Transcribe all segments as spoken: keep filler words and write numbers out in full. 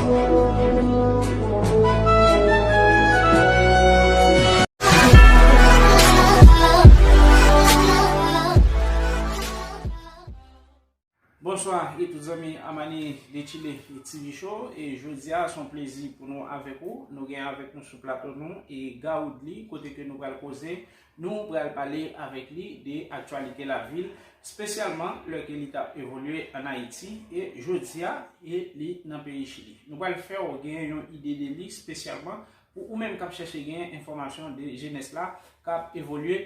Bonswa e tout zanmi Amani de Chile e T V Show. E jodi a se yon plezi pou nou avèk ou. Nou gen avèk nou sou plato nou e Gawoodly, kote ke nou pral koze, nou pral pale avèk li de aktyalite lavil, espesyalman lè ke li t ap evolye ann Ayiti e jodi a e li nan peyi Chili. Nou pral fè w gen yon ide de li espesyalman pou ou menm k ap chèche gen enfòmasyon de jenès la k ap evolye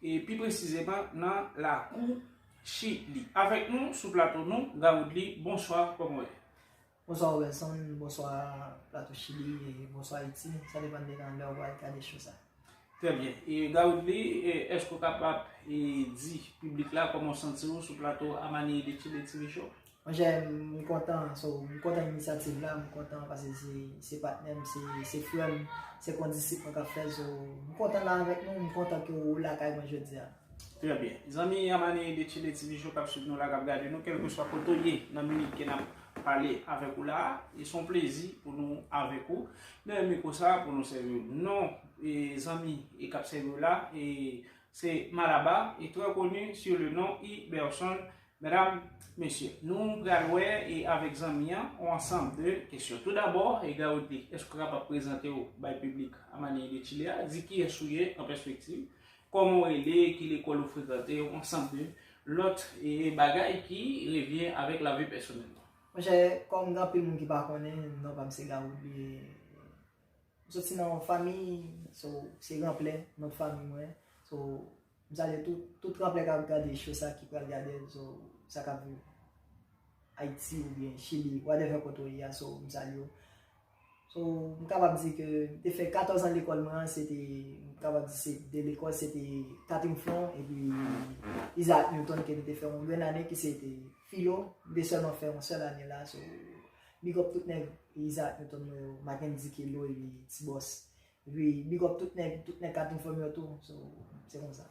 e pi presizeman nan lakou Chili. Avèk nou sou plato nou, Gawoodly, bonswa, kòman w ye? Bonswa Robertson, bonswa plato Chili, e bonswa Ayiti. Sa depann de nan lè w pral gade show sa. Trè byen. E Gawoodly, e, èske w kapab e, di piblik la kòman w santi w sou plato Amani de Chile T V Show? Monchè, m kontan, so, m kontan inisyativ la, m kontan paske se, se patnè m, se, se frè m, se kondisip mwen k ap fè l, so, m kontan la avèk nou, m kontan ke w lakay mwen jodi a. Trè byen. Zanmi Amani de Chile T V Show k ap swiv nou la, k ap gade nou, kèlkeswa kote w ye nan minit ke n ap pale avèk ou la a, e se yon plezi pou nou avèk ou nan mikwo sa a pou nou sèvi w. Non e zanmi e k ap sèvi w la, e se Malaba, e trè koni sou le non Iberson. Medam, mesye, nou pral wè e avèk zanmi an yon ansanm de kesyon. Toudabò, e Gawoodly, èske w kapab prezante w bay piblik Amani de Chile a, di kiyès ou ye an pèspektiv, kòman w rele, ki lekòl ou frekante, yon ansanm de lòt e bagay ki revyen avèk lavi pèsonèl ou? Monchè, kòm gen anpil moun ki pa konnen, non pa m se Gawoodly, e M soti nan yon fanmi, so, se Ranplè, non fanmi mwen. So, m salye tout, tout Ranplè k ap gade show sa, ki pral gade l, so, sa k ap viv Ayiti oubyen Chili, whatever kote w ye a, so, m salye w. So, m kapab di ke m te fè katòz an lekòl mwen an, se te, m kapab di se de lekòl, se te Catherine Flon epi Isaac Newton ke m te fè yon grenn ane ki se te filo, m te sèlman fè yon sèl ane la, so, big up tout nèg Isaac Newton yo, Mackendy Kelo epi Ti Bòs. Epi big up tout nèg, tout nèg Catherine Flon yo tou, so, se konsa.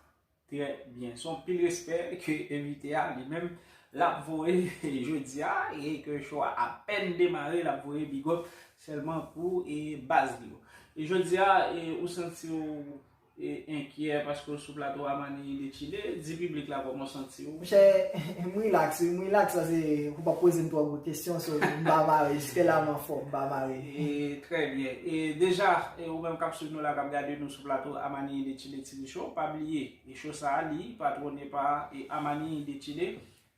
Trè byen. Se yon pil respè ke envite a li menm l ap voye jodi a, e ke show a apèn demare, l ap voye big up sèlman pou e baz li yo. E jodi a, e ou santi w e enkyè paske w sou plato Amani de Chile, di piblik la kòman w santi w? Monchè, m rilaks, wi, m rilaks, paske ou pa poze m twò gwo kesyon, so, m pa mare, jiske la m anfòm, m pa mare. E, trè byen. E deja, e ou menm k ap swiv nou la, k ap gade nou sou plato Amani de Chile T V Show, pa bliye, e show sa a, li patwone pa e Amani de Chile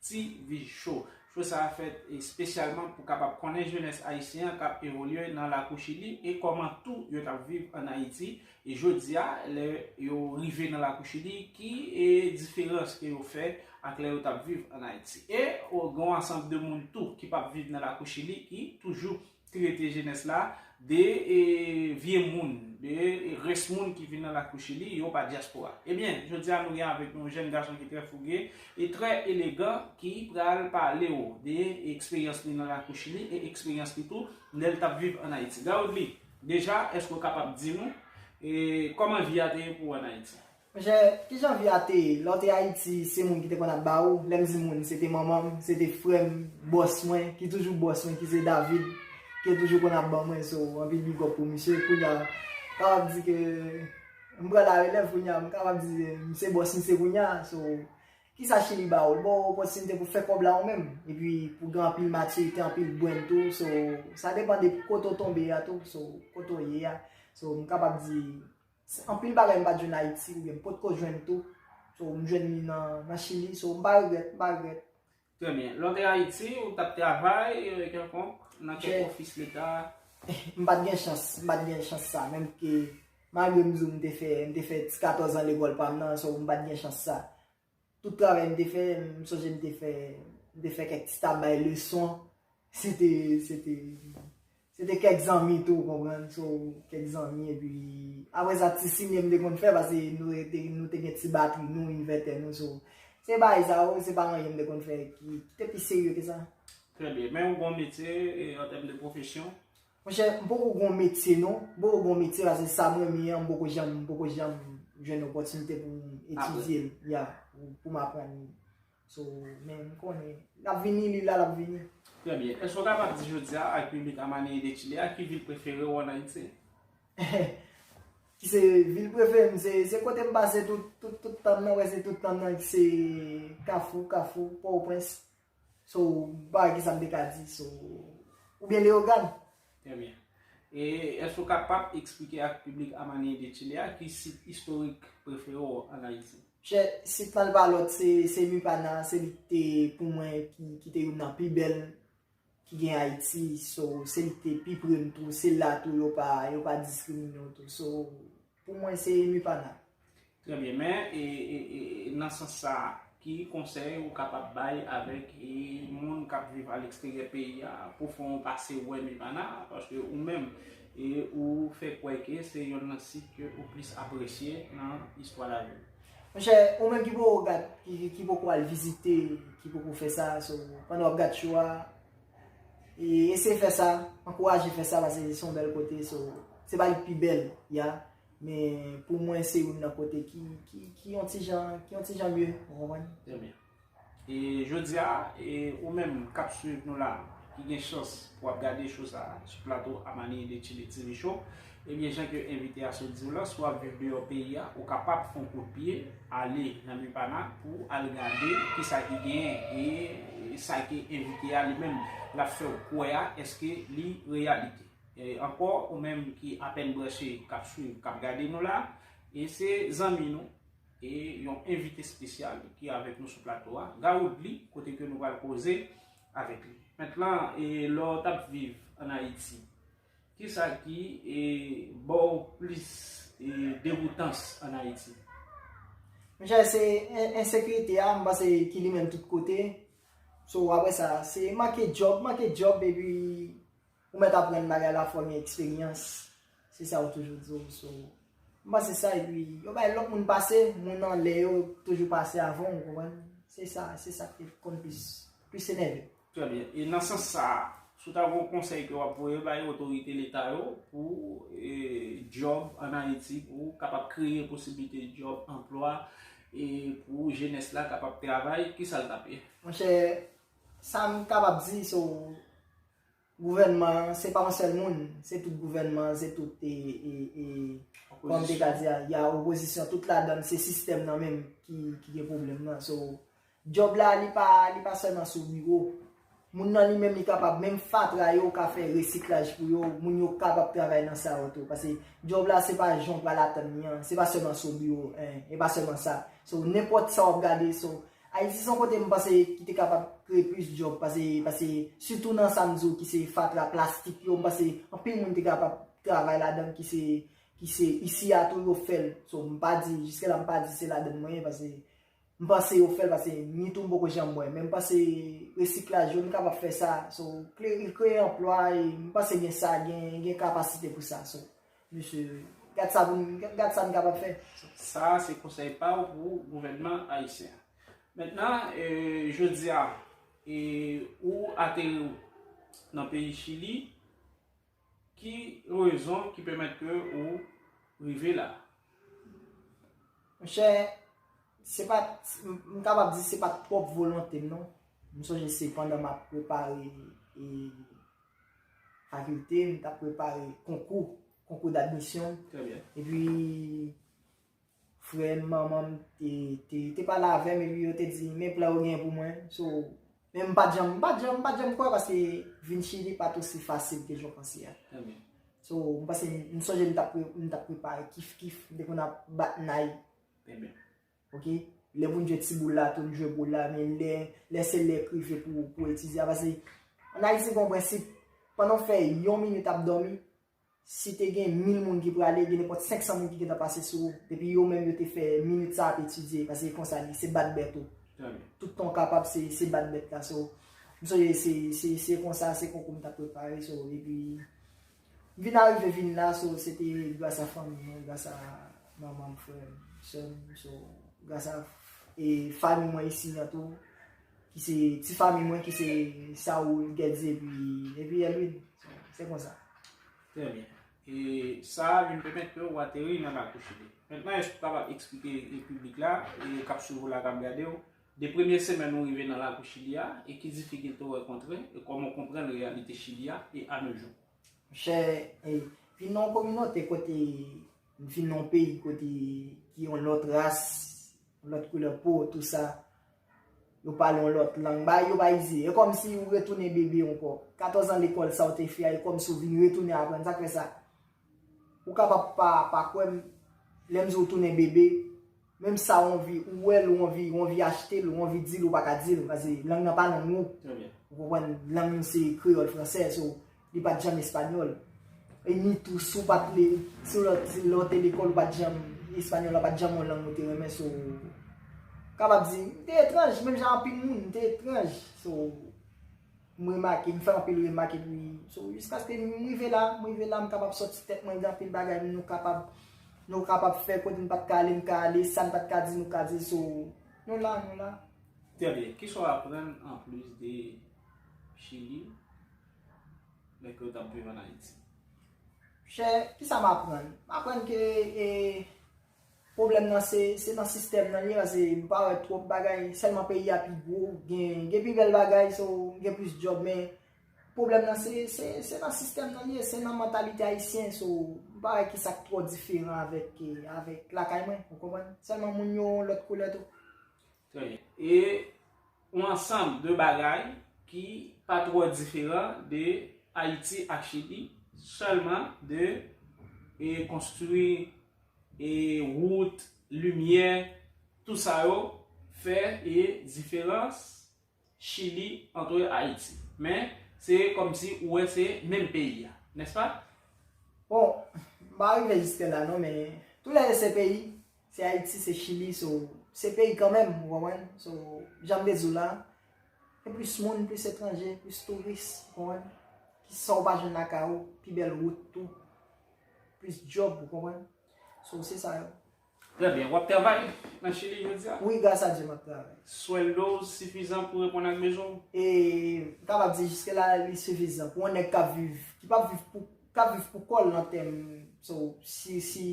T V Show. Show sa a fèt espesyalman pou kapab konnen jenès ayisyen an k ap evolye nan lakou Chili e kòman tou yo t ap viv ann Ayiti. E jodi a, lè yo rive nan lakou Chili, ki e diferans ke yo fè ak lè yo t ap viv ann Ayiti? E o, gen yon ansanm de moun tou ki p ap viv nan lakou Chili ki toujou trete jenès la de e, vye moun, de e, rès moun ki vin nan lakou Chili, yo pa dyaspora. Ebyen, jodi a nou gen avèk nou yon jèn gason ki trè fouge e trè elegan ki pral pale w de eksperyans li nan lakou Chili e eksperyans li tou lè l t ap viv ann Ayiti. Gawoodly, deja, èske w kapab di nou e, kòman vi a te ye pou w ann Ayiti? Monchè, kijan vi a te ye? Lè w te Ayiti, se moun ki te konn ap ba ou. Lè m di moun, se te manman m, se te frè m, bòs mwen, ki toujou bòs mwen, ki se David, ki toujou konn ap ban mwen. So, anpil big up pou misye. Kounye a, m kapab di ke m pran larelèv kounye a, m kapab di, m se bòs misye kounye a. So, kisa Chili ba ou? L ba w opòtinite pou fè kòb la ou menm. Epi, pou gen anpil matirite, anpil brain tou. So, sa depann de kote w tonbe a tou. So, kote w ye a. So, m kapab di, anpil bagay m pa t jwenn Ayiti, oubyen m potko jwenn tou. So, m jwenn li nan, nan Chili, so, m pa regrèt, m pa regrèt. Trè byen. Lè w te Ayiti, ou t ap travay e, kèlkonk, nan kèk ofis leta? M pa t gen chans, m pa t gen chans sa, menm ke, malgre m di w m te fè, m te fè ti katòz an lekòl pa m nan, so, m pa t gen chans sa. Tout travay m te fè, m sonje m te fè, m te fè kèk ti tab bay leson. Se te, se te, se te kèk zanmi tou, ou konprann? So, kèk zanmi, epi apre sa, ti sine m te konn fè, paske nou te, nou te gen ti batri nou, envètè nou, so, se bagay sa yo, se pa anyen m te konn fè ki, ki te pi serye ke sa. Trè byen. Men ou gon metye, e, an tèm de pwofesyon? Monchè, m poko gon metye non. M poko gon metye paske sa m renmen an, m poko janm, m poko janm jwenn opòtinite pou m etidye l, ya, pou, pou m aprann li. So, men m konnen, l ap vini, li la, l ap vini. Trè byen. Èske w kapab di jodi a ak piblik Amani de Chile a ki vil prefere w ann Ayiti? Ki se vil prefere m, se, se kote m pase tout, tout, tout tan m nan, wè se tout tan m nan ki se Kafou, Kafou, Pòtoprens. So, m pa wè kisa m te ka di, so, oubyen Leyogàn. Trè byen. E èske w kapab eksplike ak piblik Amani de Chile a ki sit istorik prefere w ann Ayiti? Chè, sit lan pa lòt, se, se Mupana, se li ki te, pou mwen, ki, ki te youn nan pi bèl ki gen Ayiti, so, se li ki te pi pre m tou, se la tou, yo pa, yo pa diskrimine w tou, so, pou mwen, se Mupana. Trè byen, men, e, e, e, nan sans sa, ki konsèy ou kapab bay avèk, e, moun k ap viv aleksteryè peyi a pou fè w pase wè Mupana, paske ou menm, e, ou fè kwè ke se yonn nan sit ke ou plis apresye nan istwa lavi w? Monchè, ou menm ki poko gad, ki, ki poko al vizite, ki poko fè sa, so, pandan w ap gad show a, e, eseye fè sa, ankouraje fè sa, paske se yon bèl kote, so, se pa li k pi bèl, ya, men pou mwen, se youn nan kote ki, ki, ki yon ti jan, ki yon ti jan mye, ou konprann? Trè byen. E jodi a, e ou menm k ap swiv nou la, ki gen chans pou w ap gade show sa a sou plato Amani de Chile T V Show, ebyen, jan ke envite a sot di w la, si w ap viv deyò peyi a, ou kapab fè yon kout pye, ale nan Mupana pou w al gade kisa ki genyen e sa ke envite a li menm l ap fè w kwè a, èske li reyalite. E ankò, ou menm ki apèn branche, k ap swiv, k ap gade nou la, e se zanmi nou, e yon envite espesyal ki avèk nou sou plato a, Gawoodly, kote ke nou pral koze avèk li. Mentnan, e lè w t ap viv ann Ayiti, kisa ki, e, ba w plis, e, degoutans ann Ayiti? Monchè, se en-, ensekirite a, m panse ki li menm tout kote. So, apre sa, se manke djòb, manke djòb, epi ou mèt aprann bagay la, fò w gen eksperyans. Se sa yo toujou di w. So, m panse sa, epi yo bay lòt moun pase, moun anlè yo toujou pase avan w, ou konprann? Se sa, se sa ki konn plis, plis enève. Trè byen. E nan sans sa a, si w ta gen yon konsèy ke w ap voye bay otorite leta yo pou, e, djòb ann Ayiti, pou kapab kreye posiblite djòb, anplwa, e pou jenès la kapab travay, kisa l t ap ye? Monchè, sa m kapab di, so, gouvènman an, se pa yon sèl moun, se tout gouvènman an, se tout, e, e, e, kòman m te ka di a, y a opozisyon, tout ladan l, se sistèm nan menm ki, ki gen pwoblèm nan. So, djòb la, li pa, li pa sèlman sou biwo. Moun nan li menm, li kapab, menm fatra yo ka fè resiklaj pou yo, moun yo kapab travay nan sa yo tou. Paske djòb la, se pa jan w pral atann li an, se pa sèlman sou biwo, en, e pa sèlman sa. So, nenpòt sa w ap gade, so, Ayiti se yon kote m panse ki te kapab kreye plis djòb, paske, paske sitou nan sa m di w ki se fatra plastik yo, m panse anpil moun te kapab travay ladan l ki se, ki se isi a tou yo fè l. So, m pa di, jiske la m pa di se ladan l mwen ye, paske m panse yo fè l, paske ni tou m poko janm wè. Men m panse resiklaj yo, nou kapab fè sa. So, kreye, kreye anplwa, e m panse gen sa, gen, gen kapasite pou sa. So, mesye, gad sa pou n, gad sa n kapab fè. Sa a se konsèy pa w pou gouvènman ayisyen an. Mentnan, e, jodi a, e, ou ateri w nan peyi Chili, ki rezon ki pèmèt ke ou rive la? Monchè, se pa t, m, m kapab di se pa t pwòp volonte m, non. M sonje se pandan m ap prepare, e, fakilte, m t ap prepare konkou, konkou dadmisyon. Trè byen. Epi, frè m, manman m te, te, te pale avè m, epi yo te di, men plan yo gen pou mwen. So, men m pa t janm, m pa t janm, m pa t janm kwè, paske vin Chili pa t osi fasil ke jan w panse a. Trè byen. So, m panse, m sonje m t ap pre-, m t ap prepare kif kif, m te konn ap bat nay. Trè byen. Oke? Lè pou n jwe ti boul la, tou n jwe boul la, men lè, lè se lè k rive pou, pou etidye a, paske ann Ayiti gen yon prensip, pandan w fè yon minit ap dòmi, si te gen mil moun ki prale, gen nenpòt senk san moun ki gentan pase sou ou, epi yo menm yo te fè minit sa ap etidye, paske e konsa li, se bat bèt ou. Trè byen. Tout tan w kapab, se, se bat bèt la, so, m sonje se, se, se konsa, se konkou m t ap prepare, so, epi, m vin arive vin la, so, se te gras a fanmi mwen, gras a manman m, frè m, sè m, so, gras a, e, fanmi mwen isi an tou, ki se ti fanmi mwen, ki se Saul, Guedes, epi, epi Elwin. So, se konsa. Trè byen. E sa a vin pèmèt ke w ateri nan lakou Chili. Mentnan, èske w kapab eksplike, e, piblik la, e, k ap swiv ou la, k ap gade w, de premye semèn ou rive nan lakou Chili a, e ki difikilte ou rankontre, e kòman ou konprann reyalite Chili a e a nos jours? Monchè, e, vin nan yon kominote kote m vin nan yon peyi kote ki yon lòt ras, yon lòt koulè po, tou sa. Yo pale yon lòt lang. Bagay yo pa izi. E kòmsi ou retounen bebe ankò. Katòz an lekòl sa ou te fè a, e kòmsi ou vin retounen aprann. Sa k fè sa? Ou kapab pa, pa kwè m, lè m di w tounen bebe, menm sa ou anvi, ou wè l, ou anvi, ou anvi achte l, ou anvi di l, ou pa ka di l, paske lang nan pa lang ou. Trè byen. Ou konprann, lang nou se kreyòl, fransè, so, li pa t janm espanyòl. E ni tou, si w pa t le, si w lè, si lè w te lekòl, ou pa t janm, espanyòl la pa t janm yon lang ou te renmen, so, kapab di, m te etranj, menm jan anpil moun, m te etranj, so, m remake, m fè anpil remak epi, so, jiskaske m rive la, m rive la, m kapab sòti tèt mwen de anpil bagay, nou kapab, nou kapab fè kote m pa t ka ale, m ka ale, sa m pa t ka di, nou ka di, so, nou la, nou la. Trè byen. Kisa w aprann anplis de Chili, lè ke w t ap viv ann Ayiti? Chè, kisa m aprann? M aprann ke, e, pwoblèm nan se, se nan sistèm nan li ye, paske m pa wè twòp bagay, sèlman peyi a pi gwo, gen, gen pi bèl bagay, so, gen plis djòb, men pwoblèm nan se, se, se nan sistèm nan li ye, se nan mantalite ayisyen, so, m pa wè kisa k twò diferan avèk, e, avèk lakay mwen, ou konprann? Sèlman moun yo lòt koulè tou. Trè byen. E yon ansanm de bagay ki pa twò diferan de Ayiti ak Chili, sèlman de, e, konstwi, e, wout, limyè, tou sa yo fè, e, diferans Chili antre Ayiti. Men, se kòmsi ou wè se menm peyi a, nèspa? Bon, m pa rive jiske la non, men toulède se peyi, se Ayiti, se Chili, so, se peyi kanmenm, ou konprann? So, jan m te di w la, gen plis moun, plis etranje, plis touris, ou konprann? Ki sa w pa jwenn lakay ou, pi bèl wout tou, plis djòb, ou konprann? So, se sa yo. Trè byen. W ap travay nan Chili jodi a? Wi, gras a Dye, m ap travay. Swèldo w sifizan pou reponn ak bezwen w? E, m kapab di jiske la, li sifizan. Pou yon nèg k ap viv, ki p ap viv pou, k ap viv pou kò l nan tèm, so, si, si,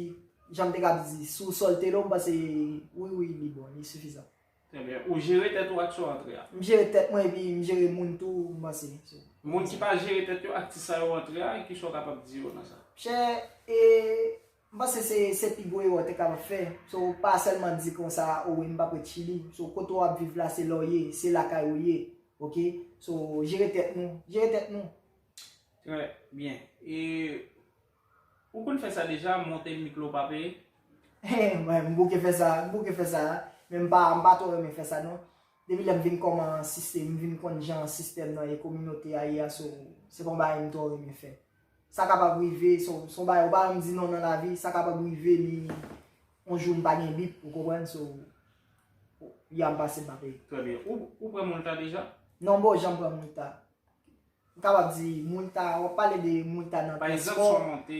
jan m te kab di, si w sòlte l, m panse, wi, wi, li bon, li sifizan. Trè byen. Ou jere tèt ou ak sa w antre a? M jere tèt mwen, epi m jere moun tou, m panse. So, moun ki pa jere tèt yo ak ti sa yo antre a, kisa w kapab di yo nan sa? Chè, e, m panse se, se pi gwo erè w te kapab fè. So, pa sèlman di konsa, o wi, m p ap ret Chili. So, kote w ap viv la, se la w ye, se lakay ou ye. Oke? So, jere tèt nou, jere tèt nou. Trè byen. E ou konn fè sa deja, monte mikwo pa peye? Mwen, m bouke fè sa, m bouke fè sa. Men m pa, m pa twò renmen fè sa non. Depi lè m vin kòman sistèm, m vin konn jan sistèm nan e kominote a ye a, so, se pa yon bagay m twò renmen fè. Sa kapab rive, se yon, se yon bagay, ou pa janm di non nan lavi, sa kapab rive, li, yon jou m pa gen bip, ou konprann, so, ya m pase m pa peye. Trè byen. Ou, ou pran multa deja? Non, m poko janm pran multa. M kapab di, multa, w ap pale de multa nan transpò. Pa egzanp, si w monte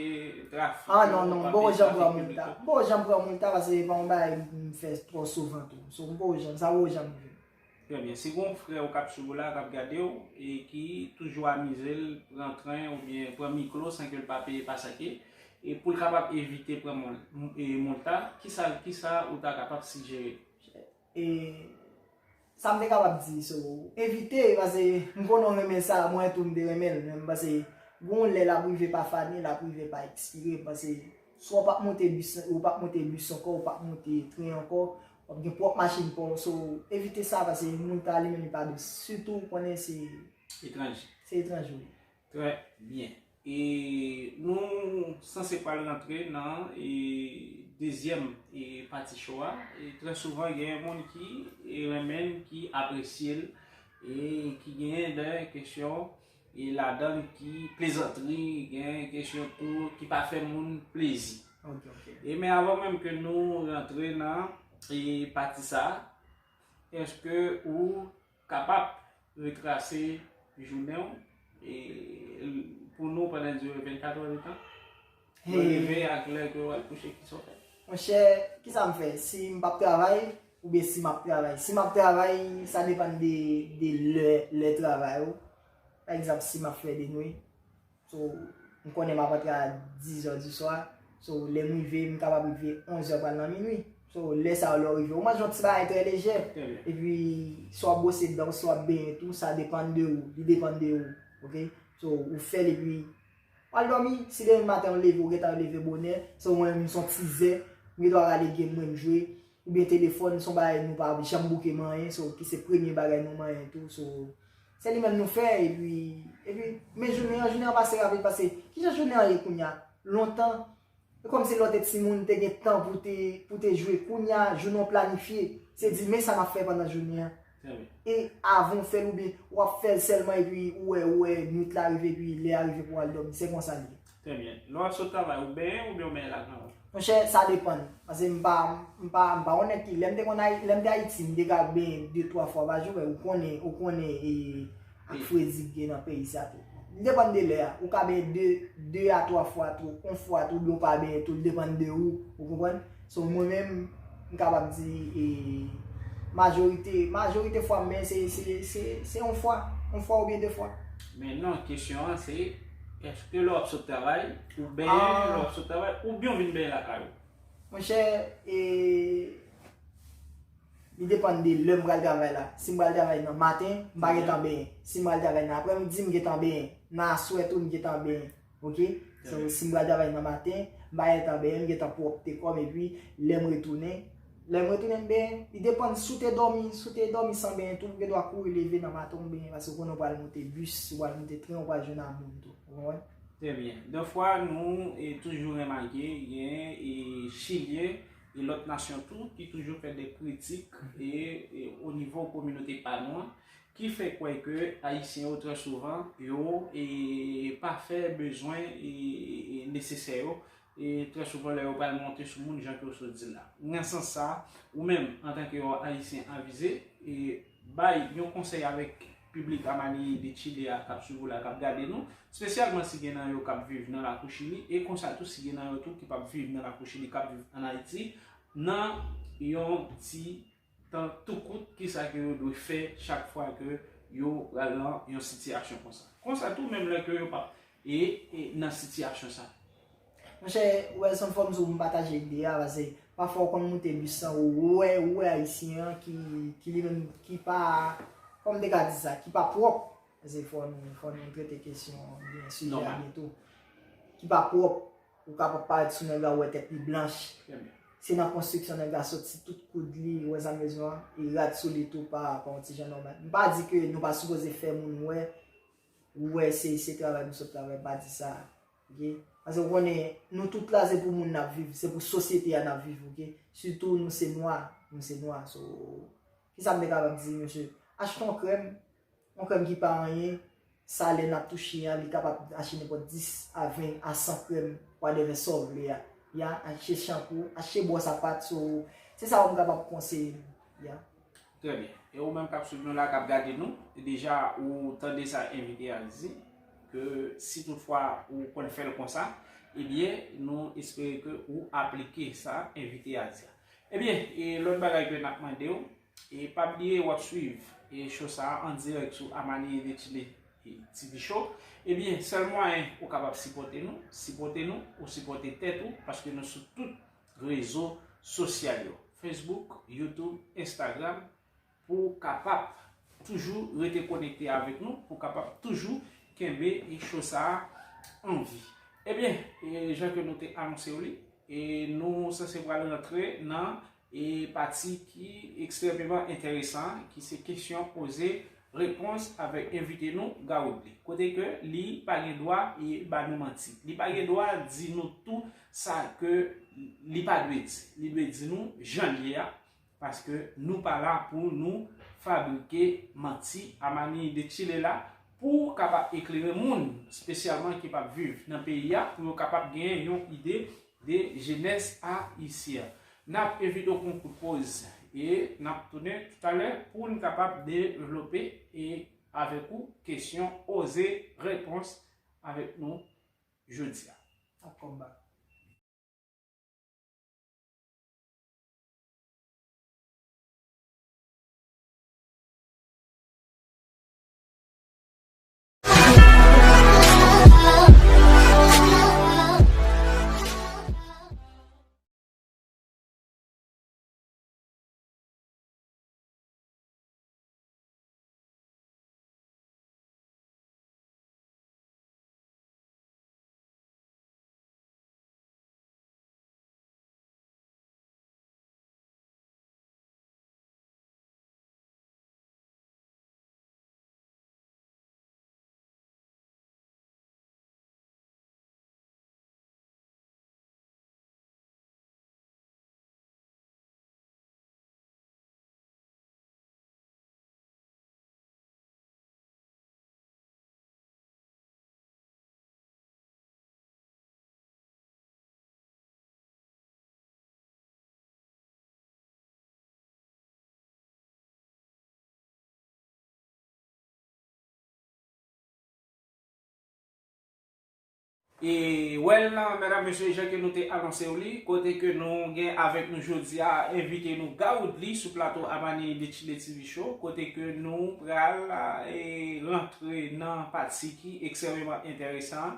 trafik yo, pa peye trafik piblik yo. Ah, non, non, m poko janm pran multa. M poko janm pran multa paske se pa yon bagay m fè twò souvan tou. So, m poko janm, sa poko janm rive m. Trè byen. Si gen yon frè w k ap swiv ou la, k ap gade w, e ki toujou amize l pran tren oubyen pran mikwo san ke l pa peye pasake, e pou l kapab evite pran mol-, e multa, kisa, kisa ou ta kapab sijere? E sa m te kapab di, so, evite, paske m konnen w renmen sa, mwen tou m te renmen l, men m panse, gon lè l ap rive pa fane, l ap rive pa ekspire, m panse, swa w p ap monte bis, ou p ap monte bis ankò, ou p ap monte tren ankò, w ap gen pwòp machin pa w, so, evite sa, paske multa li menm li pa dous, sitou ou konnen se etranje. Se etranje, wi. Trè byen. E nou sanse pral rantre nan, e, dezyèm, e, pati show a. E trè souvan, gen moun ki, e, renmen l, ki apresye l, e ki gen de kesyon, e, ladan l ki plezantri, gen kesyon tou ki pa fè moun plezi. Ok, ok. E men avan menm ke nou rantre nan, e, pati sa, èske ou kapab retrase jounen w, e, pou nou pandan dire vennkat èdtan? Lè w leve ak lè ke w al kouche, kisa w fè? Monchè, kisa m fè? Si m p ap travay, oubyen si m ap travay? Si m ap travay, sa depann de, de lè, lè travay ou. Pa egzanp, si m ap fè de nwi, so, m konnen m ap antre a dizè di swa. So, lè m rive, m kapab rive onzè pral nan minwi. So, lè sa yo, lè w rive, ou manje yon ti bagay trè lejè. Epi, si w ap bwose dan w, si w ap benyen tou, sa depann de ou. Li depann de ou. Oke? So, ou fè l epi w al dòmi. Si demen maten w leve, ou gentan leve bonè. So, mwen menm, m se yon tizè. M gen dwa rale game mwen, m jwe. Oubyen telefòn, se yon bagay nou pa janm bouke manyen. So, ki se premye bagay nou manyen tou. So, se li menm nou fè. Epi, epi, men jounen an, jounen an pase rapid. Pase, kijan jounen an ye kounye a? Lontan, e kòmsi lè w te timoun, te gen tan pou te, pou te jwe. Kounye a, jounen w planifye. Se di, men sa m ap fè pandan jounen an. E avan w fè l oubyen w ap fè l sèlman epi ou wè, ou wè nwit la rive epi lè a rive pou w al dòmi. Se konsa l ye. Trè byen. Lè w ap sot travay, ou benyen oubyen ou benyen lakay ou? Monchè, sa depann. Pase m pa, m pa, m pa konnen ki. Lè m te konn Ayi-, lè m te Ayiti, m te ka benyen de, twa fwa pa jou, men ou konnen, ou konnen, e, ak fredi k gen nan peyi sa tou. Li depann de lè a. Ou ka benyen de, de a twa fwa tou, yon fwa tou, oubyen ou pa benyen tou, li depann de ou, ou konprann? So, mwen menm, m kapab di, e, majorite, majorite fwa m benyen se, se, se, se yon fwa, yon fwa oubyen de fwa. Men non, kesyon an se, èske lè w ap sot travay, ou benyen lè w ap sot travay, oubyen w vin benyen lakay ou? Monchè, e, li depann de lè m pral travay la. Si m pral travay nan maten, m pa gentan benyen. Si m pral travay nan aprèmidi, m gentan benyen. Nan aswè tou, m gentan benyen. Oke? So, si m pral travay nan maten, m pa gentan benyen, m gentan pwòpte kò m, epi lè m retounen, lè m retounen, m benyen. Li depann si w te dòmi, si w te dòmi san benyen tou, ou gen dwa kouri leve nan maten, w benyen, paske ou konnen w pral monte bis, ou pral monte tren, ou pral jwenn ak moun tou. Ou konprann? Trè byen. Defwa, nou, e, toujou remake, gen, e, Chilyen e lòt nasyon tou ki toujou fè de kritik e, e o nivo kominote pa nou an, ki fè kwè ke Ayisyen yo trè souvan, yo, e, pa fè bezwen, e, e, e nesesè yo, e trè souvan lè yo pral monte sou moun, jan ke w sot di l la. Nan sans sa, ou menm, antanke yon Ayisyen avize, e bay yon konsèy avèk piblik Amani de Chile a k ap swiv ou la, k ap gade nou, espesyalman si gen nan yo k ap viv nan lakou Chili, e konsa tou si gen nan yo tou ki p ap viv nan lakou Chili, k ap viv ann Ayiti, nan yon ti tan tou kout, kisa ke yo dwe fè chak fwa ke yo pral nan yon sitiyasyon konsa. Konsa tou, menm lè ke yo p ap e, e nan sitiyasyon sa. Monchè, Welson, fò m di w, m pataje ide a, paske pafwa w konn moute bis lan, ou wè, ou wè Ayisyen an ki, ki li menm, ki pa, kòman m te ka di sa, ki pa pwòp. Paske fò nou, fò nou trete kesyon an byen, sijè a byen tou. Ki pa pwòp, ou kapab parèt sou nèg la, ou wè tèt li blanch. Se nan konstriksyon nèg la soti, tout koud li, ou wè sa m bezwen an, e rad sou li tou pa, pa yon ti jan nòmal. M pa di ke nou pa sipoze fè moun wè, ou wè se, se travay nou sot travay, m pa di sa. Oke? Paske ou konnen, nou tout la, se pou moun n ap viv, se pou sosyete a n ap viv, oke? Sitou nou se nwa, nou se nwa. So, kisa m te kapab di, mesye? Achte yon krèm, yon krèm ki pa anyen, salè n ap touche a, li kapab achte nenpòt dis a ven a san krèm, whatever sa w vle a. Ya, achte chanpou, achte bwòs a pat, so, se sa m kapab konseye nou, ya. Trè byen. E ou menm k ap swiv nou la, k ap gade nou, deja ou tande sa envite a di, ke si toutfwa ou konn fè l konsa, ebyen, nou espere ke ou aplike sa envite a di a. Ebyen, e lòt bagay ke n ap mande w, e pa bliye w ap swiv, e show sa a an dirèk sou Amani de Chile, e T V Show. Ebyen, sèl mwayen ou kapab sipòte nou, sipòte nou, ou sipòte tèt ou, paske nou sou tout rezo sosyal yo, Facebook, YouTube, Instagram, pou w kapab toujou rete konekte avèk nou, pou w kapab toujou kenbe show sa a an vi. Ebyen, e jan ke nou te anonse w li, e nou sanse pral rantre nan e pati ki ekstrèmeman enteresan, ki se kesyon poze repons avèk envite nou, Gawoodley. Kote ke li pa gen dwa e ba nou manti. Li pa gen dwa di nou tou sa ke li pa dwe di. Li dwe di nou jan l ye a, paske nou pa la pou nou fabrike manti. Amani de Chile la pou kapab eklere moun, espesyalman ki p ap viv nan peyi a, pou yo kapab gen yon ide de jenès ayisyen an. N ap envite w pou yon kout poz e n ap tounen toutalè pou n kapab devlope e avèk ou kesyon poze repons avèk nou jodi a. Ap kòm bak. E well, medam, mesye, jan ke nou te anonse w li, kote ke nou gen avèk nou jodi a, envite nou Gawoodly sou plato Amani de Chile T V Show, kote ke nou pral e, rantre nan pati ki ekstrèmeman enteresan,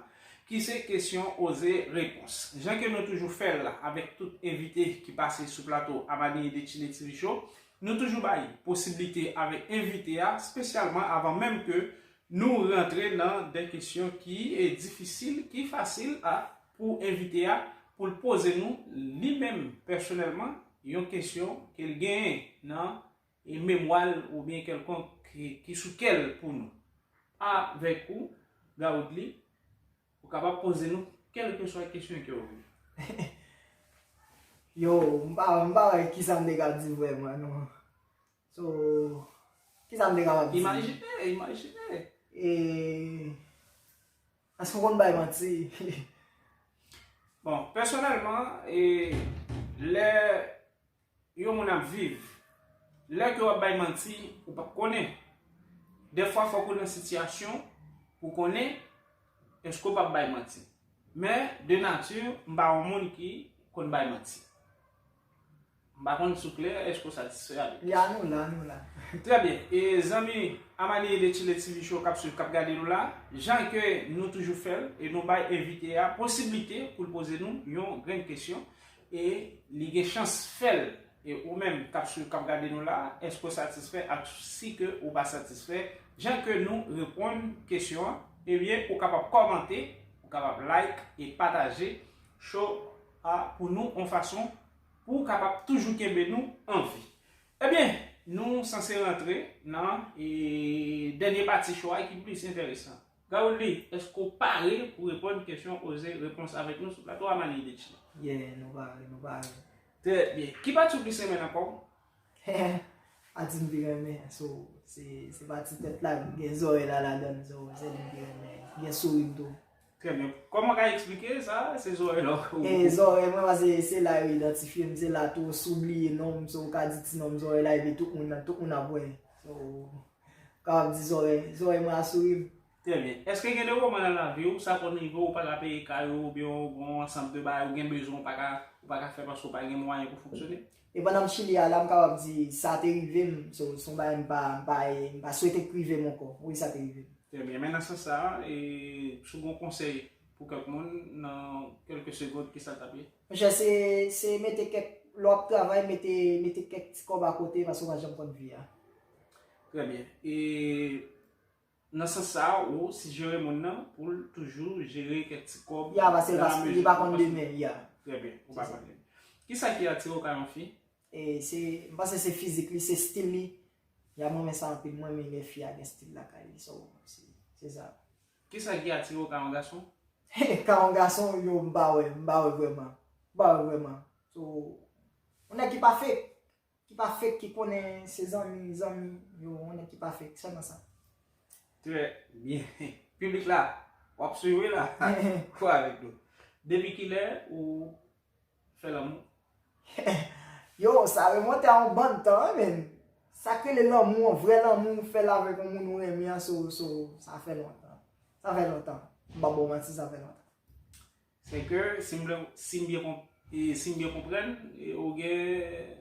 ki se kesyon oze repons. Jan ke nou toujou fè l avèk tout envite ki pase sou plato Amani de Chile T V Show, nou toujou bay posiblite avèk envite a, espesyalman avan menm ke nou rantre nan de kesyon ki e, difisil, ki fasil a pou envite a, pou l poze nou li menm pèsonèlman yon kesyon ke l genyen nan e, memwa l oubyen kèlkonk ki, ki sou kè l pou nou. Avèk ou, Gawoodly, ou kapab poze nou kèlkeswa kesyon ke w vle. Yo, m pa, m pa wè kisa m te ka di vrèman non. So, kisa m te kapab di? Imajine, imajine. E, èske w konn bay manti? Bon, pèsonèlman, e, lè yon moun ap viv, lè ke w ap bay manti, ou p ap konnen. Dèfwa, fòk ou nan sitiyasyon pou konnen èske w p ap bay manti. Men, de nati, m pa yon moun ki konn bay manti. M pa konn si w klè, èske w satisfè avèk kesyon? Ya, nou la, nou la. Trè byen. E zanmi Amani de Chile T V Show k ap swiv, k ap gade nou la, jan ke nou toujou fè l, e nou bay envite a posiblite pou l poze nou yon grenn kesyon, e li gen chans fè l. E ou menm k ap swiv, k ap gade nou la, èske w satisfè ak si ke ou pa satisfè jan ke nou reponn kesyon an? Ebyen, ou kapab kòmante, ou kapab like e pataje show a pou nou yon fason pou w kapab toujou kenbe nou an vi. Ebyen, nou sanse rantre nan e, dènye pati show a ki plis enteresan. Gawoodly, èske w pare pou reponn kesyon oze repons avèk nou sou plato Amani de Chile? Yeah, nou pare, nou pare. Trè byen. Ki pati w plis renmen nan kò w? Pati m pi renmen, so, se, se pati tèt la, gen zòrèy la ladan l, so, se li m pi renmen. Gen souri m tou. Trè byen. Kòman w ka eksplike sa? Se zòrèy la w... E zòrèy mwen, paske se la yo idantifye m, se la tou, si w bliye non m, so, ou ka di ti non m zòrèy la, epi tout moun, tout moun ap wè. So, kapab di zòrèy, zòrèy mwen a souri m. Trè byen. Èske gen de moman nan lavi w, sa konn rive w, ou pa ka peye kay ou, oubyen w gen yon ansanm de bagay ou gen bezwen, ou pa ka, ou pa ka fè paske w pa gen mwayen pou fonksyone? E pandan m Chili a la, m kapab di sa te rive m, so, se yon bagay m pa, m pa, m pa swete k rive m ankò. Wi, sa te rive m. Trè byen. Men nan sans sa a, e, si w gen yon konsèy pou kèk moun, nan kèlke segond, kisa l t ap ye? Monchè, se, se mete kèk, lè w ap travay, mete, mete kèk ti kòb akote, paske w pa janm konn vi a. Trè byen. E nan sans sa a, ou sijere moun nan pou l toujou jere kèk ti kòb. Ya, paske li pa, li pa konn demen, ya. Trè byen, ou pa konn demen. Kisa ki atire w kay yon fi? E se, m panse se fizik li, se stil li. Ya, m renmen sa anpil, m renmen lè fi a gen stil lakay li, so, se, se sa. Kisa ki atire w kay yon gason? Kay yon gason, yo, m pa wè, m pa wè vrèman. M pa wè vrèman. So, yon nèg ki pa fake. Ki pa fake, ki konnen se zanmi, zanmi, yo, yon nèg ki pa fake, sèlman sa. Trè byen. Piblik la, w ap swiv wi la. Kwè avèk nou. Depi kilè ou fè lanmou? Yo, sa remonte a yon bann tan, wi, men. Sa k rele lanmou, yon vrè lanmou, ou fè l avèk yon moun ou renmen an, so, so, sa fè lontan. Sa fè lontan. M p ap ba w manti, sa fè lontan. Sèke, si m vle, si m byen konp-, e, si m byen konprann, e, ou gen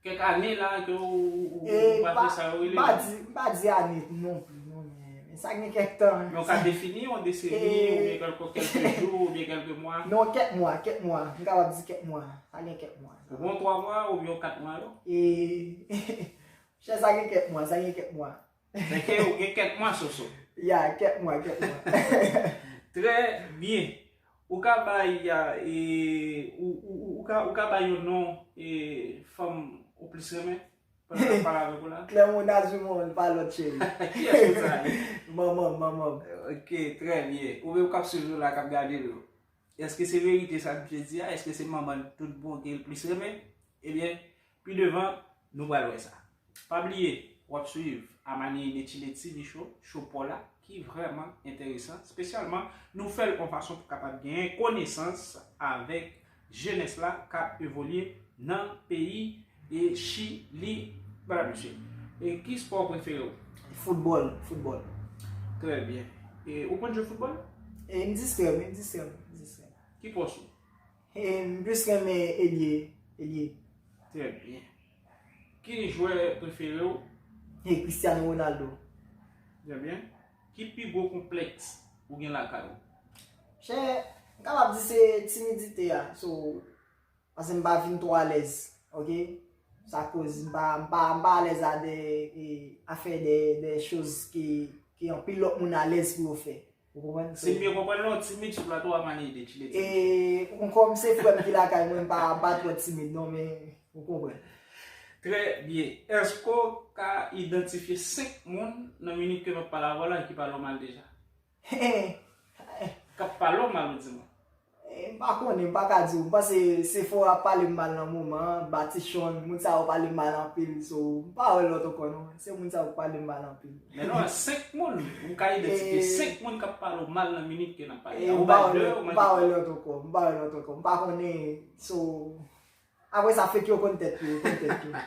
kèk ane la ke ou, ou, ou pa fè sa yo rele lanmou. E, m pa, m pa di, m pa di ane non plis, non, men, men sa gen kèk tan. Men w ka defini yon deseni, oubyen kèlke, kèlke jou, oubyen kèlke mwa? Non, kèk mwa, kèk mwa. M kapab di kèk mwa. Sa gen kèk mwa. Ou pran twa mwa oubyen kat mwa yo? E, chè, sa gen kèk mwa, sa gen kèk mwa. Sèke ou gen kèk mwa, Soso. Ya, kèk mwa, kèk mwa. Trè byen. Ou ka bay, e, ou, ou, ou, ou ka, ou ka bay yon non, e, fanm ou plis renmen? Pandan n ap pale avèk ou la. Clermona Dumont, pa lòt cheri. Kiyès ou sa ye? Manman m, manman m. Ok, trè byen. Ou menm k ap swiv nou la, k ap gade nou. Èske se verite sa misye di a? Èske se manman l tout bon ke l plis renmen? Ebyen, pi devan, nou pral wè sa. Pa bliye, w ap swiv Amani de Chile T V Show, show pa w la, ki vrèman enteresan. Espesyalman, nou fè l yon fason pou kapab genyen konesans avèk jenès la k ap evolye nan peyi e Chili. Vwala, mesye. E ki spò prefere w? Foutbòl, foutbòl. Trè byen. E ou konn jwe foutbòl? E m distrè m, m distrè m. Ki pòs ou? E, m plis renmen elye. Elye. Trè byen. Ki jwè prefere w? E, Cristiano Ronaldo. Trè byen. Ki pi gwo konplèks ou gen lakay ou? Chè, m kapab di se timidite a. So, paske m pa vin twò alèz, oke? Sa koz m pa, m pa, m pa alèz a de, e, afè de, de choz ki, ki anpil lòt moun alèz pou yo fè. Ou konprann? Si m byen konprann, non, timid sou plato a Amani de Chile. E, m kòm se frè m ki lakay mwen, m pa, m pa twò timid, non, men ou konprann. Trè byen. Èske w ka idantifye senk moun nan minit ke m ap pale avè w la ki pale w mal deja? K ap pale w mal, ou di mwen. E, m pa konnen, m pa ka di w. M panse Sephora ap pale m mal nan moman an, Batichon, moun sa yo pale m mal anpil, so, m pa wè lòt ankò non. Se moun sa yo k pale m mal anpil. Men non, senk moun, ou ka idantifye senk moun k ap pale w mal nan minit ke n ap pale a. Ou bay de, ou manke. M pa wè lòt ankò, m pa wè lòt ankò. M pa konnen, so, apre sa, fake yo konn tèt yo, yo konn tèt yo.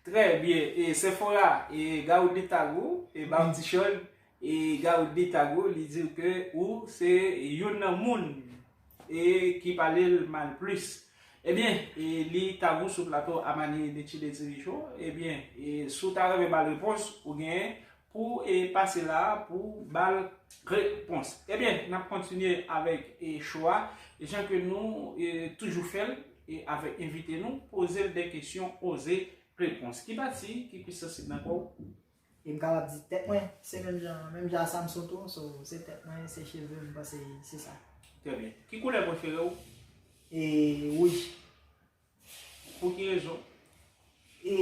Trè byen. E Sephora, e Gaudi Tagou, e Batichon, e Gaudi Tagou, li di ke ou se youn nan moun e ki pale l mal plis. Ebyen, e li Tagou sou plato Amani de Chile T V Show. Ebyen, e si w ta renmen ba l repons, ou genyen pou, e, pase la pou ba l repons. Ebyen, n ap kontinye avèk, e, cho a, jan ke nou, e, toujou fè l, e, avèk envite nou, poze l de kesyon, oze repons. Ki pati ki pi sansib nan kò w? E m kapab di tèt mwen, se menm jan, menm jan a Samson tou, so, se tèt mwen, se cheve m, m panse se sa. Trè byen. Ki koulè prefere w? E wouj. Pou ki rezon? E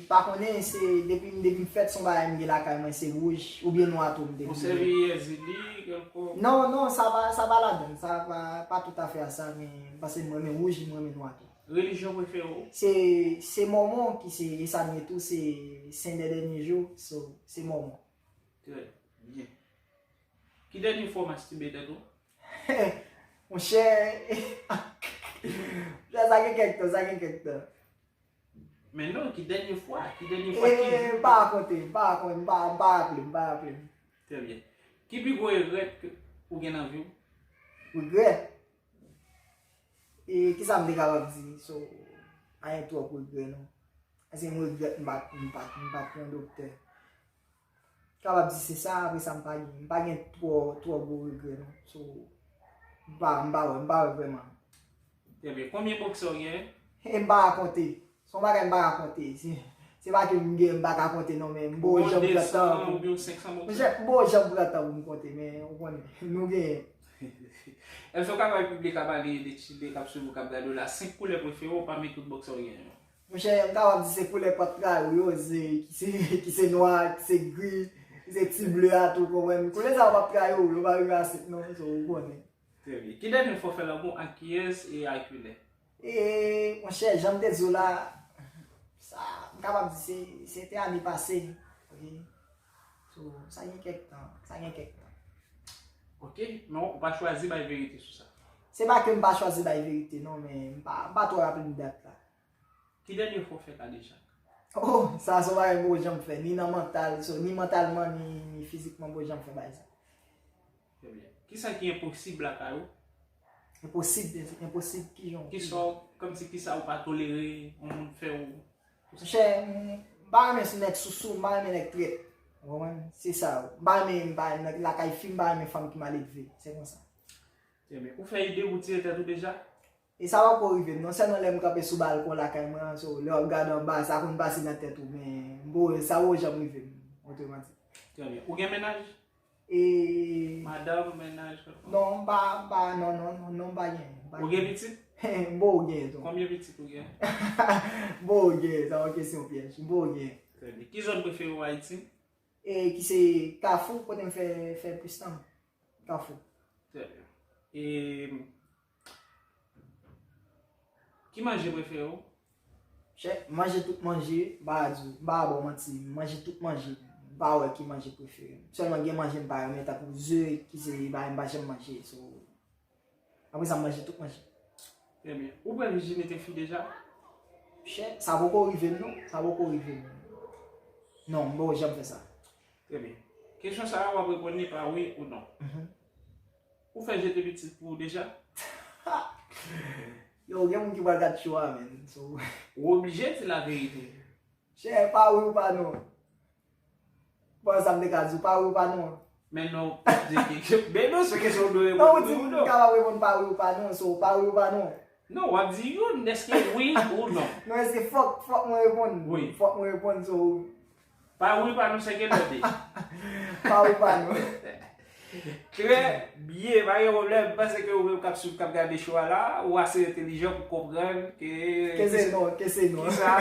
pa konnen, se depi, depi m fèt, se yon bagay m gen lakay mwen, se wouj oubyen nwa tou m te. Ou sèvi Ezili, kèlkonk? Non, non, sa pa, sa pa ladan, sa pa, pa toutafè a sa, men m panse m renmen wouj, m renmen nwa tou. Relijyon prefere w? Se, se Mòmon ki se, e sa m ye tou, se Sen dè Dènye Jou, so, se Mòmon. Trè byen. Ki dènye fwa w mastibe tèt ou? Monchè, monchè, sa gen kèk tan, sa gen kèk tan. Men non, ki dènye fwa, ki dènye fwa, ki jou? E, m pa konte, m pa konte, m pa, m pa raple m, m pa raple m. Trè byen. Ki pi gwo regrèt ke ou gen nan vi w? Regrèt? E kisa m te kapab di? So, anyen twòp regrè non. Paske m regrèt m pa t, m pa t, m pa t pran doktè. Kapab di se sa, apre sa m pa gen, m pa gen twò, twò gwo regrè non. So, m pa, m pa wè, m pa wè vrèman. Trè byen. Konbyen boksè w genyen? E m pa ka konte. Se yon bagay m pa ka konte. Se, se pa ke m gen, m pa ka konte non, men m poko janm pran tan pou. Ou gon de san oubyen senk san boksè? Monchè, m poko janm pran tan pou m konte, men ou konnen, nou genyen. Èske w ka bay piblik Amani de Chile k ap swiv ou, k ap gade w la, senk koulè prefere w pami tout boksè w genyen yo? Monchè, m kapab di se koulè patray ou yo, se, ki se, ki se nwa, ki se gri, ki se ti ble a tou, konprann. Koulè sa yo p ap trayi w, yo pa rive a senk non, so ou konnen. Trè byen. Ki dènye fwa w fè lanmou, ak kiyès e a kilè? E, monchè, jan m te di w la, sa, m kapab di se, se te ane pase. Oke? So, sa gen kèk tan, sa gen kèk tan. Oke, men ou pa chwazi bay verite sou sa? Se pa ke m pa chwazi bay verite non, men m pa, m pa twò raple m dat la. Ki dènye fwa w fè kadejak? Oh, sa se yon bagay m poko janm fè, ni nan mantal, so, ni mantalman, ni, ni fizikman, m poko janm fè bagay sa. Trè byen. Kisa ki enposib lakay ou? Enposib, enposib kijan? Kisa w, kòmsi kisa ou pa tolere yon moun fè w? Monchè, m pa renmen nèg sousou, m pa renmen nèg trèt. Ou konprann? Se sa. M pa renmen, m pa renmen lakay fi, m pa renmen fanm ki mal elve. Se konsa. Trè byen. Ou fè ide pou tiye tèt ou deja? E sa poko rive m non, sèlman lè m kanpe sou balkon lakay mwen an, so, lè w ap gade anba, sa konn pase nan tèt ou, men m poko, sa poko janm rive m, otreman di. Trè byen. Ou gen mennaj? E madanm, mennaj, kèlkonk? Non, m pa, m pa, non, non, non, non, m pa gen, m pa gen. Ou gen pitit? M poko gen tou. Konbyen pitit ou gen? M poko gen, sa yon kesyon pyèj. M poko gen. Trè byen. Ki zòn prefere w Ayiti? E ki se Kafou, kote m fè, fè plis tan. Kafou. Trè byen. E ki manje prefere w? Chè, manje tout manje, m pa ka di w, m pa ka ba w manti, manje tout manje, m pa wè ki manje prefere m. Sèlman gen manje m pa renmen, tankou ze, ki se bagay m pa janm manje, so, apre sa, m manje tout manje. Trè byen. Ou pran vijinite fi deja? Chè, sa poko rive m non, sa poko rive m. Non, m poko janm fè sa. Trè byen. Kesyon sa a, w ap reponn li pa wi ou non. Mhm. Ou fè jete pitit pou ou deja? Yo, gen moun ki pral gad show a, men. So, Ou oblije di laverite. Chè, pa wi ou pa non. Bon, sa m te ka di w, pa wi ou pa non. Men non, di ki. Men non, se kesyon w dwe Non, ou reponn di wi ou m non. Kapab reponn pa wi ou pa non, so pa wi ou pa non. Non, w ap di youn, èske wi ou non. Non, èske fòk, fòk mwen reponn? Wi. Fòk mwen reponn, so Pa wi, pa non, se ke tande. pa wi ou pa non. Trè byen, pa gen pwoblèm. M panse ke ou menm k ap swiv, k ap gade show a la, ou ase entelijan pou konprann ke Ke se non, ke se non. Kisa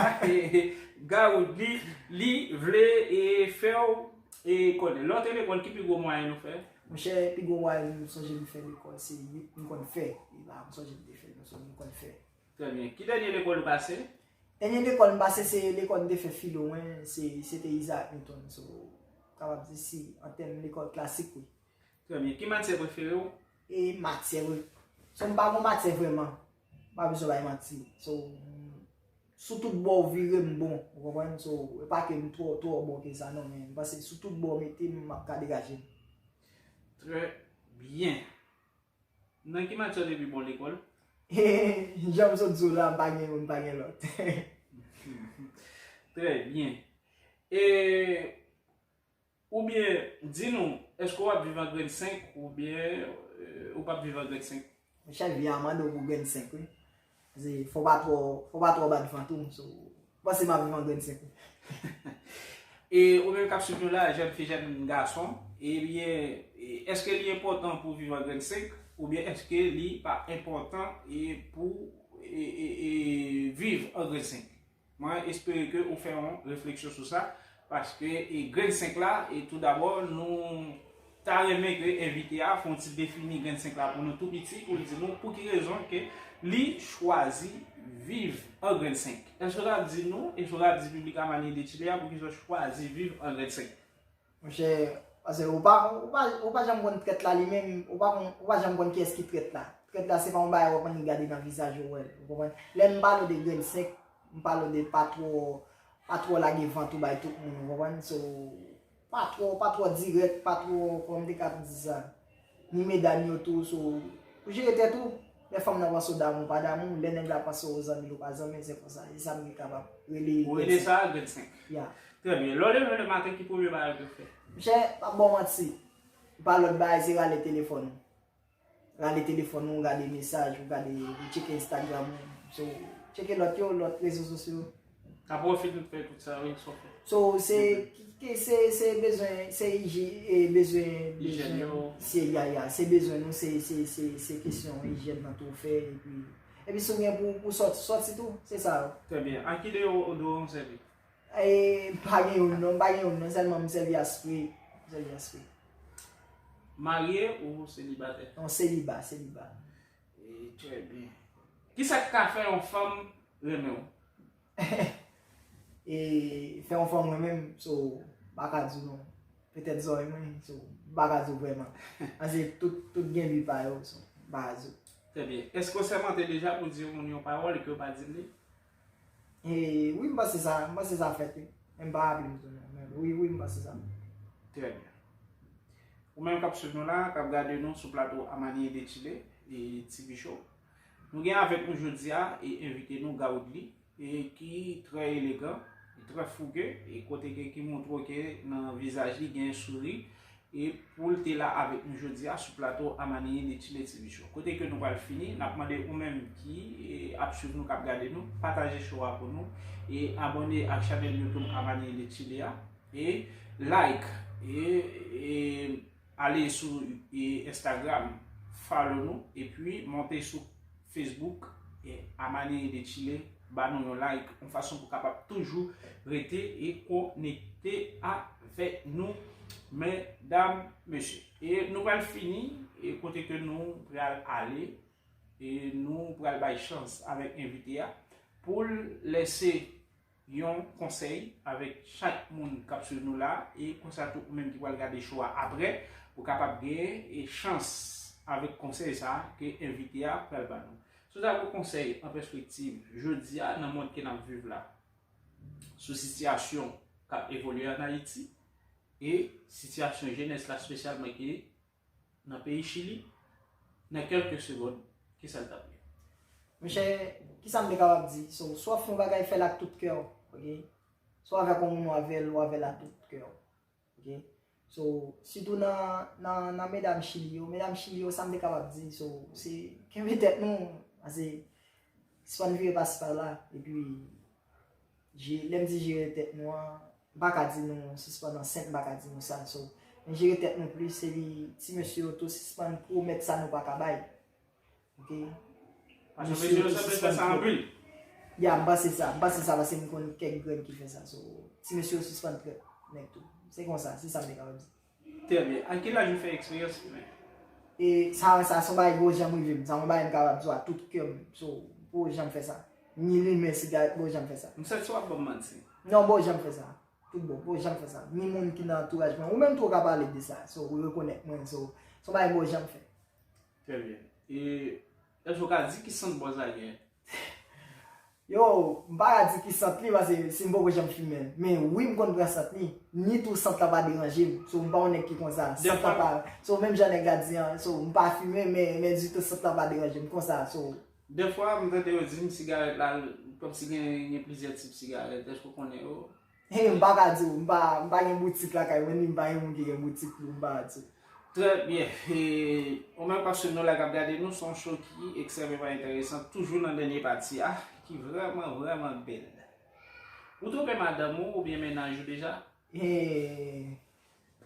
Gawood li, li vle e fè w e konnen. Lè w te lekòl, ki pi gwo mwayen ou fè? Monchè, pi gwo mwayen m sonje m fè lekòl, se uit m konn fè. E la, m sonje m te fè, m sonje m konn fè. Trè byen. Ki dènye lekòl ou pase? Dènye lekòl m pase, se lekòl m te fè filo mwen, se, se te Isaac Newton. So, kapab di si, an tèm lekòl klasik, wi. Trè byen. Ki matyè prefere w? E matyè, wi. So, m pa gon matyè vrèman. M pa bezwen bay manti. So, sou tout bò w vire m bon, ou konprann? So, e pa ke m twò, twò bon ke sa, non, men m panse sou tout bò w mete m, m ap ka degaje m. Trè byen. Nan ki matyè w te pi bon lekòl? Jan m sot di w la, m pa gen youn, m pa gen lòt. Trè byen. E, oubyen, di nou, èske w ap viv an grenn senk oubyen e, ou p ap viv an grenn senk? Monchè, vi a mande w pou grenn senk, wi. Paske fò w pa twò, fò w pa twò bat van tou. So, m panse m ap viv an grenn senk, wi. E ou menm k ap swiv nou la, jèn fi, jèn gason, ebyen, e, èske li enpòtan pou w viv an grenn senk, oubyen èske li pa enpòtan e pou e, e, e, viv an grenn senk? Mwen espere ke ou fè yon refleksyon sou sa, paske e, grenn senk la, e toudabò, nou ta renmen ke envite a fè yon ti defini grenn senk la pou nou tou piti, pou l di nou pou ki rezon ke li chwazi viv an grenn senk. Èske w ka di nou, èske w ka di piblik Amani de Chile a pou ki sa w chwazi viv an grenn senk? Monchè, paske ou pa, ou pa, ou pa janm konn trèt la li menm, ou pa konn, ou pa janm konn kiyès ki trèt la. Trèt la, se pa yon bagay w ap annik gade nan vizaj ou wè l, ou konprann? Lè m pale w de grenn senk, m pale w de pa twò, pa twò lage vant ou bay tout moun, ou konprann? So, pa twò, pa twò dirèk, pa twò, kòman m te ka di sa? Ni medam yo tou, so, ou jere tèt ou, lè fanm nan panse w damou, w pa damou, lè nèg la panse w zanmi l, ou pa zanmi l, se konsa, e sa m te kapab rele Ou rele sa grenn senk. Ya. Trè byen. Lè w leve le maten, ki premye bagay ke w fè? Monchè, pa ba w manti, pa lòt bagay, se rale telefòn ou. Rale telefòn ou, gade mesaj ou, gade, ou tcheke Instagram ou, so, tcheke lòt yo, lòt rezo sosyo. Apre w fin fè tout sa, wi, sa w fè. So, se, ki- ki- se, se bezwen, se iji, e bezwen, Ijyèn bezwen, yo. Se, ya, ya, se bezwen nou, se, se, se, se kesyon ijyèn nan tou fè, epi, epi si w gen pou, pou sòti, sòti tou, se sa yo. Trè byen. A ki deyo, deyo w sèvi? E, m pa gen youn non, m pa gen youn non, sèlman m sèvi a spre, m sèvi a spre. Marye ou selibatè? Non, seliba, seliba. E, trè byen. Kisa k ka fè yon fanm renmen w? E fè yon fanm renmen m, so, m pa ka di w non. Petèt zòrèy mwen, so, m pa ka di w vrèman. Paske tout, tout gen bi pa yo, so, m pa ka di w. Trè byen. Èske w sèmante deja pou di yon moun yon pawòl ke w pa di l li? E wi, m panse sa, m panse sa fèt, wi. Men m pa raple m tou non, men wi, wi, m panse sa. Trè byen. Ou menm k ap swiv nou la, k ap gade nou sou plato Amani de Chile e T V Show. Nou gen avèk nou jodi a e envite nou Gawoodly, e ki trè elegan, e trè fouge, e kote ke ki montre w ke nan vizaj li gen souri, e pou l te la avèk nou jodi a sou plato Amani de Chile T V Show. Kote ke nou pral fini, n ap mande ou menm ki e, ap swiv nou, k ap gade nou, pataje show a pou nou, e abòne ak chanèl YouTube Amani de Chile a, e like, e, e ale sou e, Instagram, follow nou, epi monte sou Facebook, e Amani de Chile, ba nou yon like, yon fason pou kapab toujou rete e konekte avèk nou, medam, mesye. E nou pral fini, e kote ke nou pral ale, e nou pral bay chans avèk envite a pou l lese yon konsèy avèk chak moun k ap swiv nou la, e konsa tou ou menm ki pral gade show a apre, ou kapab gen e chans avèk konsèy sa a ke envite a pral ba nou. Si w ta gen yon konsèy an pèspektiv jodi a nan mond ke n ap viv la, sou sitiyasyon k ap evolye ann Ayiti, e sitiyasyon jenès la espesyalman ki nan peyi Chili, nan kèlke segond, kisa l t ap ye? Monchè, kisa m te kapab di? So, si w ap fè yon bagay, fè l ak tout kè w, ok? Si w avèk yon moun, w avè l, w avè l ak tout kè w, ok? So, sitou nan, nan, nan medam Chili yo, medam Chili yo, sa m te kapab di, so, se kenbe tèt nou, pase, sispann vire pasi pala, epi, je- lè m di jere tèt nou an, m pa ka di nou sispann ansent, m pa ka di nou sa, so, men jere tèt nou plis, epi ti mesye yo tou sispann pwomèt sa nou pa ka bay. Ok? Paske mesye yo sanble fè sa anpil. Ya, m panse sa. M panse sa paske m konn kèk grenn ki fè sa. So, ti mesye yo sispann trèt nèg tou. Se konsa, se sa m te kapab di. Trè byen. A ki laj ou fè eksperyans fimen? E sa, sa se yon bagay ki poko janm rive m. Sa se yon bagay m kapab di w a tout kè m. So, m poko janm fè sa. Ni limen sigarèt, m poko janm fè sa. M santi w ap ban m manti. Non, m poko janm fè sa. Tout bon, m poko janm fè sa. Ni moun ki nan antouraj mwen. Ou menm tou ou ka pale de sa. So, ou rekonèt mwen. So, se yon bagay m poko janm fè. Trè byen. E èske w ka di ki sant bòz la gen? Yo, m pa ka di ki sant li, paske si m poko janm fimen. Men wi, m konn pran sant li. Ni tou sant la pa deranje m. So, m pa yon nèg ki konsa. Sant la pa, so, menm jan nèg la di an, so, m pa fimen, men, men ditou sant la pa deranje m konsa. So, dèfwa, m tande yo di m sigarèt la, kòmsi gen, gen plizyè tip sigarèt. Èske w konnen yo? He, m pa ka di w, m pa, m pa gen boutik lakay mwen, ni m pa gen moun ki gen boutik pou m pa di w. Trè byen. E, ou menm k ap swiv nou la, k ap gade nou, se yon show ki ekstrèmeman enteresan, toujou nan dènye pati a, ki vrèman, vrèman bèl. Ou twonpe madanm ou oubyen mennaj ou deja? E,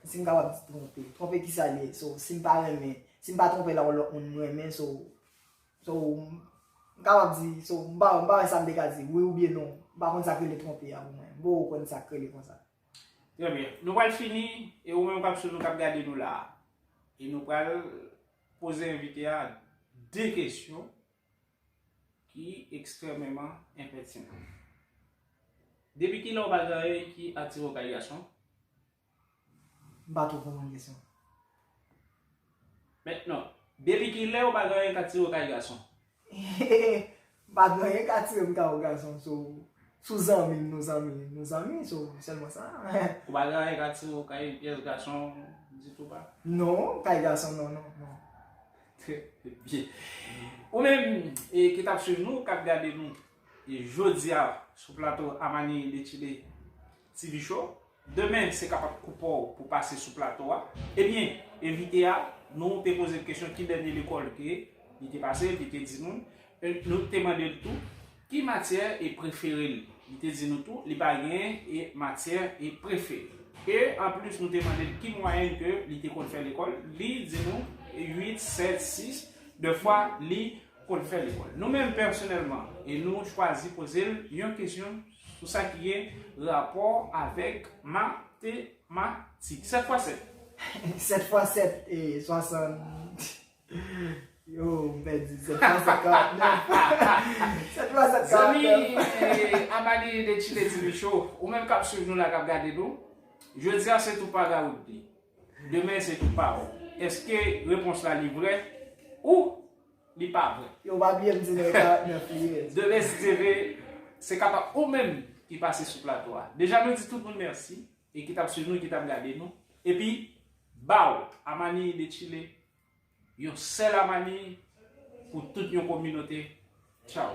si m kapab di twonpe. Twonpe kisa l ye? So, si m pa renmen, si m pa twonpe l ak yon lòt moun m renmen, so, so, m kapab di, so, m pa, m pa wè sa m te ka di, wi oubyen non. M pa konn sa k rele twonpe a pou mwen. M poko konn sa k rele konsa. Trè byen. Nou pral fini, e ou menm k ap swiv nou, k ap gade nou la a. E nou pral poze envite a de kesyon ki ekstrèmeman enpètinan. Depi kilè w pa gen anyen ki atire w kay gason? M pa twò konprann kesyon. Men non, depi kilè w pa gen anyen k atire w kay gason? M pa gen anyen k atire m kay yon gason, so, sou zanmi m, nou zanmi, nou zanmi, so, sèlman sa. Ou pa gen anyen k atire w kay pyès gason ditou pa? Non, kay gason, non, non, non. Trè byen. Ou menm, e, ki t ap swiv nou, k ap gade nou, e, jodi a, sou plato Amani de Chile T V Show, demen, se kapab kou pa w pou pase sou plato a. Ebyen, envite a, nou te poze l kesyon ki dènye lekòl ke li te pase, li te di nou. E nou te mande l tou ki matyè e prefere l. Li te di nou tou, li pa gen e matyè e prefere. E anplis, nou te mande l ki mwayèn ke li te konn fè lekòl. Li di nou uit, sèt, sis. Dèfwa, li konn fè lekòl. Nou menm pèsonèlman, e nou chwazi poze l yon kesyon sou sa ki gen rapò avèk matematik. Sèt fwa sèt. Sèt fwa sèt, e, swasann. Yo, m pèdi. Sèt fwa sèt, karannèf. Sèt fwa sèt, karannèf. Zanmi, e, Amani de Chile T V Show, ou menm k ap swiv nou la, k ap gade nou, jodi a se tou pa Gawood li. Demen se tou pa ou. Èske repons la li vrè ou li pa vrè? Yo, pa bliye m di nou e karannèf li ye. Demen, si Dye vle, se kapab ou menm ki pase sou plato a. Deja, nou di tout moun mèsi e ki t ap swiv nou, ki t ap gade nou. Epi, ba w, Amani de Chile, yon sèl Amani pou tout yon kominote. Tchaw.